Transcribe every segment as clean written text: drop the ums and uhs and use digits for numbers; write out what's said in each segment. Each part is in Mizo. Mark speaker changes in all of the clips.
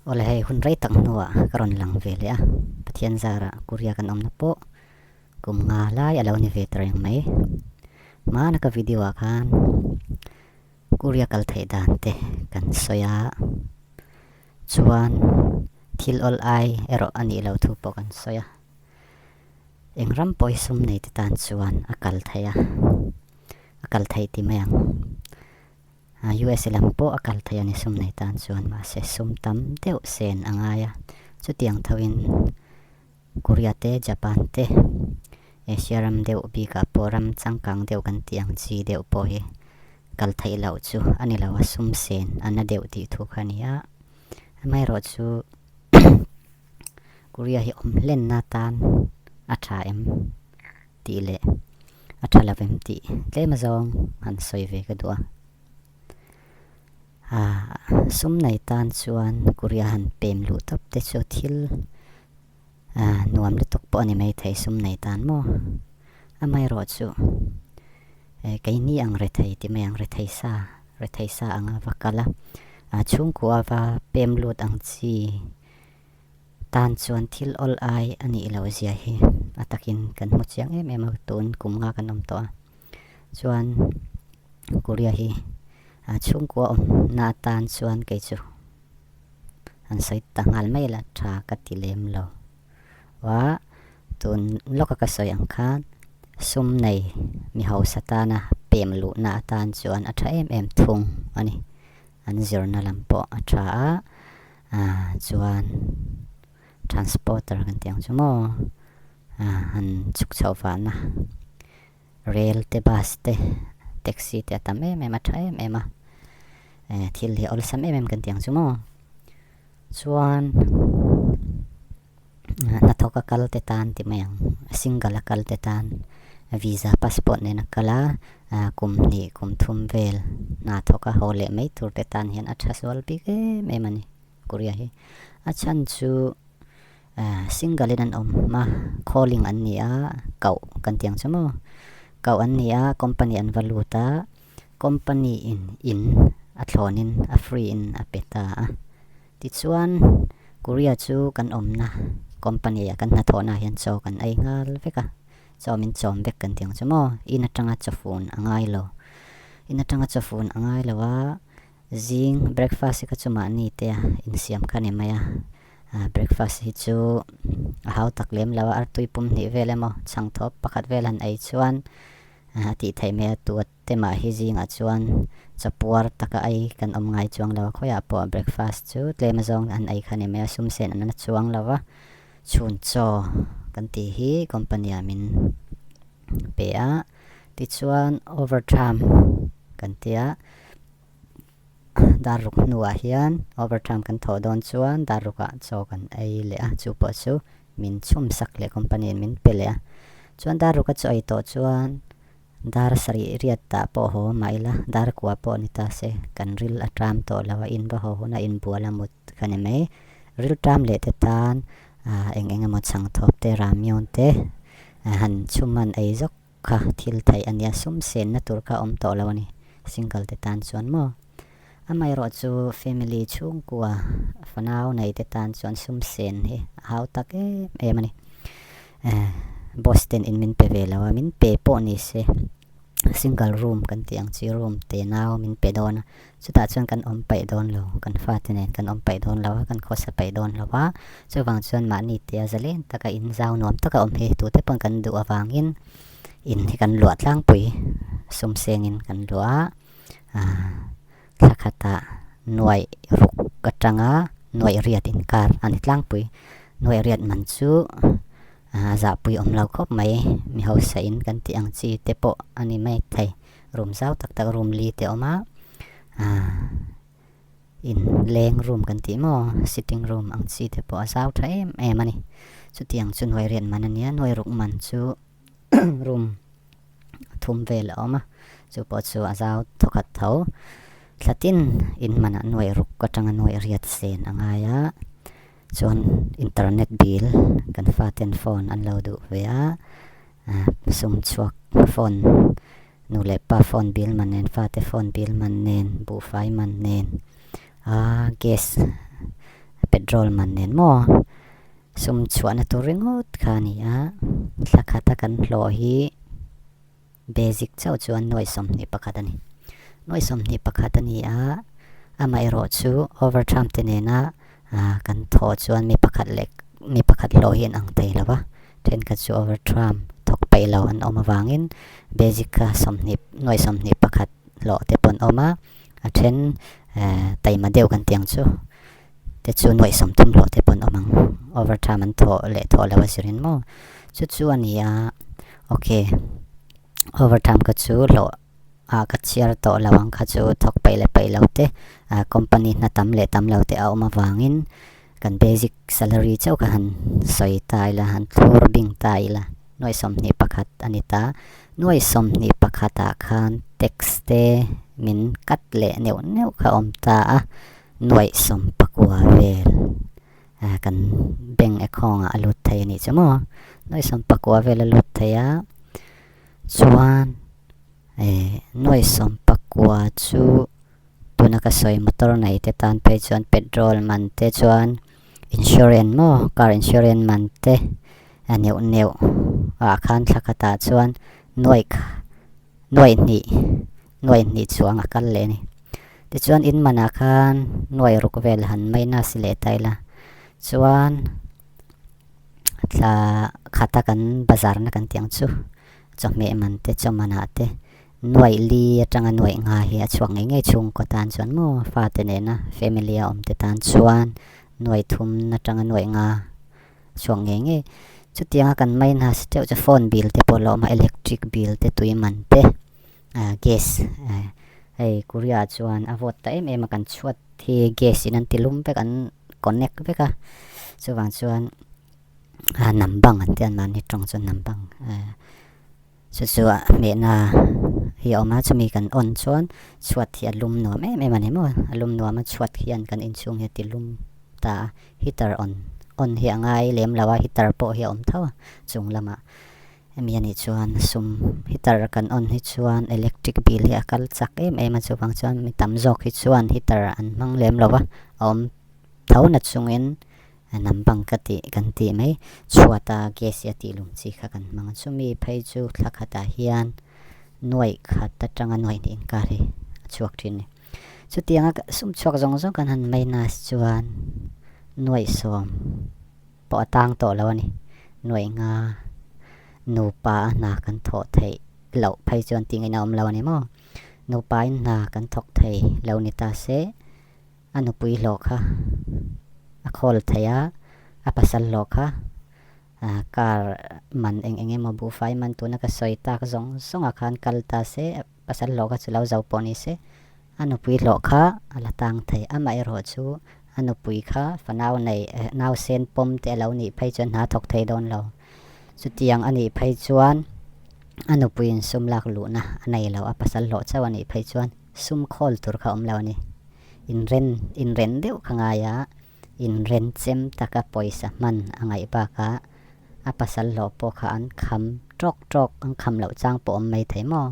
Speaker 1: Awle hei hun rei tak hnuah ka rawn lang ve leh a, Pathian zarah Korea kan awmna pawh kum nga lai a lo ni ve ta reng mai. Hmana ka video ah khan Korea kal theih dan te kan sawi a, chuan thil awl ai erawh a nih loh thu pawh kan sawi a. Eng ram pawh hi sum nei te tan chuan a kal theih a, a kal theih ti mai ang. USA lam pawh a kal thei a ni sum nei tan chuan mahse sum tam deuh sen a ngai a, chutiang thoin Korea te Japan te Asia ram deuh bikah pawh ram changkang deuh kan tih ang chi deuh pawh hi kal theih loh chu a ni lo a, sum sen a na deuh tih thu kha a ni a, amaherawhchu Korea hi awm hlenna tan a tha em? Tih leh a tha lo em tih tlem azawng han sawi ve ka duh a. Aaa sum nei tan chuan Korea han pem luh tawp te chu thil aaa nuam lutuk pawh a ni maithei sum nei tan maw. Amaherawhchu eh keini ang rethei ti mai ang rethei sa rethei sa anga va kal a, a chhungkua va pem lut ang chi. Tan chuan thil awl ai a nih loh zia hi a takin kan hmu chiang em em a, tun kum nga kan awm tawh a. Chuan Korea hi a chhungkua awmna atan chuan kei chu an sawi ta nghal mai la tha ka ti lem lo. Wa tun lawka ka sawi ang khan sum nei mi hausa tana pem luhna atan chuan a tha em em thung a ni. An zirna lam pawh a tha a. Ah chuan transporter kan tih ang chu maw ah han chhuk chhoh vahna rail te bus te taxi te a tam em em a tha em em a eh thil hi awlsam em em kan tih ang chu maw chuan hnathawk a kal te tan ti mai ang single a kal te tan visa passport nen a kal a ah kum hnih kum thum vel hna thawk a haw leh mai tur te tan hian a tha sual bik em em a ni Korea hi a chhan chu ah single in an awm a calling an ni a koh kan tih ang chu maw koh an ni a company an va lut a company in in a thlawn in a free in a pe ta a. Tichuan, Korea chu kan awmna company ah kan hnathawhna ah hian chaw kan ei nghal vek a, chaw min chawm vek kan ti ang chu maw, in atanga chawfun a ngai lo. In atanga chawfun a ngai lo a, zing breakfast hi kha chu mahni te a insiam kha a ni mai a, breakfast hi chu a hau tak lem lo a, artui pum hnih vel emaw chhangthawp pakhat vel han ei chuan a tih theih mai a, tuat Temah hi zingah chuan chapuar taka ei kan awm ngai chuang lo a, khawiah pawh breakfast chu tlem azawng an ei kha ni mai a, sum sen an la chuang lo a, chhun chaw kan tih hi company ah min pe a, tichuan overtime kan tia dar ruk hnuah hian overtime kan thawh dawn chuan dar rukah chaw kan ei leh a, chu pawh chu min chhum sak leh company in min pe leh a, chuan dar ruka chaw ei tawh chuan. Dar sarih riat tah pawh haw mah ila, dar kua pawh ni ta se, kan ril a ṭam tawh lo a, in va haw huna inbual a mut ka ni mai. Ril ṭam leh te tan eng eng emaw chhangthawp te, ramyeon te han chhum han ei zawk kha thil theih a nia, sum senna tur kha awm tawh lo a ni, single te tan chuan maw. Amaherawh chu family chhungkua fanau nei te tan chuan sum sen hi a hau tak em em a ni. Boss ten in min pe ve lo a, min pe pawh ni se single room kan tih ang chi room te nau min pe dawn a, chutah chuan kan awm paih dawn lo, kan fate nen kan awm paih dawn lo a, kan khawsa paih dawn lo a, chuvang chuan mahni tia zalen taka in zau nuam taka awm hi tute pawn kan duh avangin in hi kan luah tlangpui sum sengin kan luah a. Thla khatah nuaih ruk atanga nuaih riat inkar a ni tlangpui. Nuaih riat man chu zahpui awm lo khawp mai. Mi hausa in kan tih ang chi te pawh a ni mai thei. Room zau tak tak room li te awm a, in leng room kan tih maw sitting room ang chi te pawh a zau tha em em a ni. Chutiang chu nuaih riat man a nia, nuaih ruk man chu room thum vel a awm a, chu pawh chu a zau thawkhat tho. Thla tin in hmanah nuaih ruk atanga nuaih riat sen a ngai a, chuan internet bill kan faten phone an lo duh ve a, sum chhuak phone nu leh pa phone bill man nen fate phone bill man nen buhfai man nen aa gas. Petrol man nen maw sum chhuahna tur ringawt kha a ni a, thla khata kan hlawh hi basic chauh chuan nuaih 21 a ni. Nuaih 21 a ni a, amaherawh chu overtime te nena kan thawh chuan mi pakhat leh mi pakhat hlawh hi an ang thei lo va, thenkhat chu overtime thawk peih lo an awm avangin basic kha 20 nuaih 21 hlawh te pawh an awm a, a then taima deuh kan tih ang chu te chu nuaih 30 hlawh te pawh an awm ang, overtime an thawh leh thawh lo a zirin maw chu chu a ni a, ok overtime kha chu hlawh ah ka chhiar tawh lo ang kha chu thawk peih leh peih lo te company hna tam leh tam lo te a awm avangin kan basic salary chauh kha han sawi ta ila han thlur bing ta ila nuaih 21 a ni ta nuaih 21 ah khan tax te min cut leh neuh neuh kha awm ta a nuaih 19 vel kan bank account ah a lut thei a nih chu maw nuaih 19 vel a lut thei a chuan eh nuaih 19 chu tuna ka sawi motor nei te tan phei chuan petrol man te chuan insurance maw car insurance man te a neuh neuh ah khan thla khatah chuan nuaih nuaih hnih nuaih hnih chuang a kal leh a ni tichuan in manah khan nuaih ruk vel han minus leh ta ila chuan thla khata kan bazar na kan tih ang chu chawhmeh man te chaw manah te nuaih li atanga nuaih nga hi a chhuak ngei ngei chhungkaw tan chuan maw fate nena family a awm te tan chuan nuaih thum atanga nuaih nga a chhuak ngei ngei chutianga kan minus teuh chu phone bill te pawh a lo awm a electric bill te tui man te ah gas hei Korea ah chuan a vawt ta em em a kan chhuat hi gas in an ti lum vek an connect vek a chuvang chuan ah nam bang an tia mahni tawng chuan nam bang eh chu chu a hmehna hi a awm a chumi kan on chuan chhuat hi a lum nuam em em a ni maw a lum nuam a chhuat hian kan inchhung hi a ti lum ta a heater on on hi a ngai lem lo a heater pawh hi a awm tho a chung lamah hemi anih chuan sum heater kan on hi chuan electric bill hi a kal chak em em a chuvang chuan mi tam zawk hi chuan heater an hmang lem lo va a awm tho na chungin Hnam bang ka tih kan tih mai chhuata gas hi a tih lum chi kha kan hmang a, chumi phei chu thla khatah hian nuaih khat atanga nuaih hnih inkar hi a chhuak thin a ni. Chutianga sum chhuak zawng zawng kan han minus chuan nuaih 10 pawh a tang tawh lo a ni. Nuaih nga nupa a hna kan thawh theih loh phei chuan tih ngaihna awm lo a ni maw? Nupa in hna kan thawk thei lo ni ta se. A nupui hlawh kha a khawl thei a, a pasal hlawh kha car man eng eng emaw buhfai man tuna ka sawi tak zawng zawngah khan kal ta se, pasal hlawh kha chu lo zo pawh ni se, a nupui hlawh kha a la tang thei. Amaherawh chu a nupui kha fanau nei nausen pawm te a lo nih phei chuan hna thawk thei dawn lo. Chutiang a nih phei chuan a nupuiin sum lak luhna a nei lo, a pasal hlawh chauh a nih phei chuan sum khawl tur kha awm lo a ni. Inren inren deuh kha ngai a, inren chem taka pawisa hman a ngaih bakah a pasal hlawh pawh kha an kham tawk tawk, an kham loh chang pawh awm mai thei maw?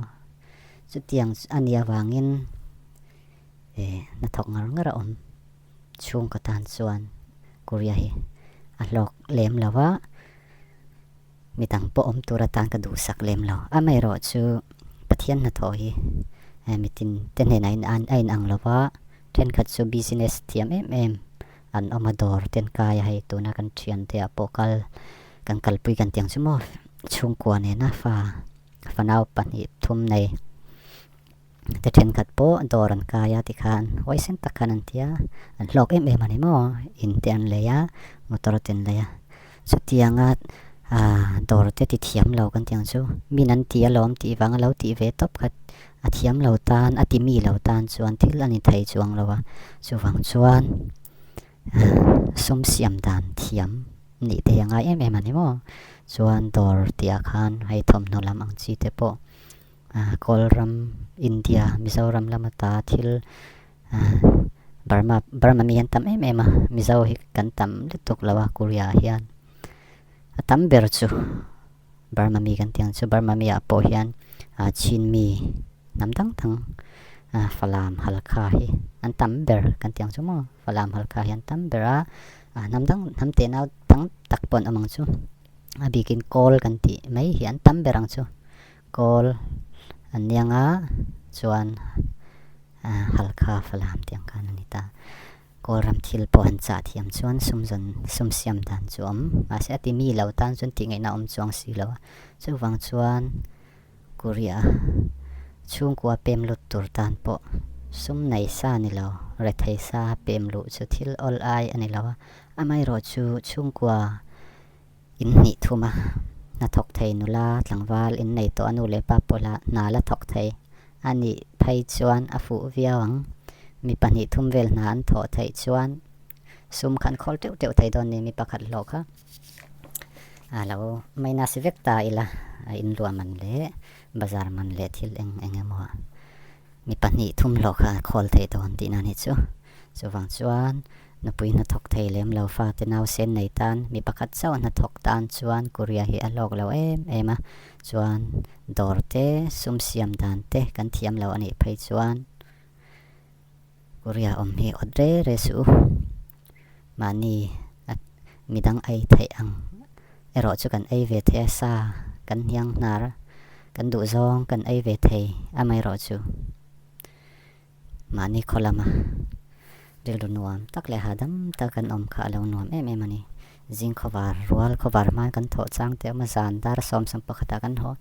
Speaker 1: Chutiang a nih avangin eh hnathawk ngar ngar a awm chhungkaw tan chuan Korea hi a hlawk lem lo va. Midang pawh awm tur atan ka duhsak lem lo. Amaherawh chu Pathian hnathawh hi mitin te hnenah in a inang lo va, thenkhat chu business thiam em em an awm a, dawr te an kai a, hei tuna kan thiante ah pawh kal kan kalpui kan tih ang chu maw chhungkua nena fa fanau pahnih thum nei. Te thenkhat pawh dawr an kai a tikhan huaisen tak khan an ti a, an hlawk em em a ni maw, in te an lei a, motor te an lei a. Chutianga aah dawr te ti thiam lo kan tih ang chu, min an ti alawm tih vanga lo tih ve tawp kha a thiam lo tan, a ti mi lo tan chuan thil a ni thei chuang lo a, chuvang chuan sum siam dan thiam nih te hi a ngai em em a ni maw. Chuan dawr tih ah khan hei thawmhnaw lam ang chi te pawh. Kawlram, India, Mizoram lama ta thil Burma, Burma mi an tam em em a, Mizo hi kan tam lutuk lo a Korea ah hian a tam ber chu Burma mi kan tih ang chu, Burma mi ah pawh hian Chin mi hnam dang dang Falam, Halkha hi. an tam ber kan tih ang chu maw Falam Halkha hi an tam ber a hnam dang hnam teh nau dang tak pawh an awm ang chu a bikin kawl kan tih mai hi an tam ber ang chu kawl an nia nga chuan Halkha Falam tih ang khan a ni ta. Kawlram thil pawh han chah thiam chuan sum zawn sum siam dan chu awm. Mahse a ti mi lo tan chuan tih ngaihna awm chuang si lo a. Chuvang chuan Korea chhungkua pem lut tur tan pawh sum nei sa ni lo, rethei sa pem luh chu thil awl ai a ni lo a. Amaherawhchu chhungkua In hnih thum a, hna thawk thei nula tlangval in nei tawh a nu leh pa pawh lah hna la thawk thei a nih phei chuan a fuh viau ang. Mi pahnih thum vel hna an thawh theih chuan sum kha an khawl teuh teuh thei dawn ni mi pakhat hlawh kha a lo minus vek ta ila a inluah man leh bazar man leh thil eng eng emaw ah mi pahnih thum hlawh kha a khawl thei dawn tihna a nih chu. Chuvang chuan Nupui hnathawk thei lem lo fate nausen nei tan mi pakhat chauh hnathawk tan chuan Korea hi a hlawk lo em em a, chuan dawr te, sum siam dan te kan thiam lo a nih phei chuan Korea awm hi awt re re suh u. Mahni a midang ei theih ang erawh chu kan ei ve thei a, sa kan hniang hnar kan duh zawng kan ei ve thei amaherawh chu. Mahni khaw lama rilru nuam tak leh hahdam tak kan awm kha a lo nuam em em a ni. Zing khawvar rual khawvar hmain kan thawh chang teh awm a, zan dar sawmsam pakhatah kan haw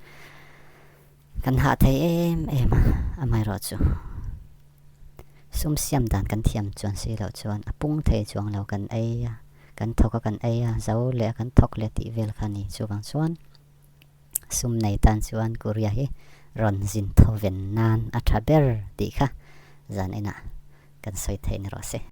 Speaker 1: kan hah thei em em a, amaherawh chu sum siam dan kan thiam chuan si loh chuan a pung thei chuang lo kan ei a, kan thawk a kan ei a, zo leh a kan thawk leh tih vel kha a ni. Chuvang chuan. Sum nei tan chuan Korea hi rawn zin thaw ven nan a tha ber tih kha zan inah kan sawi theih ni rawh se.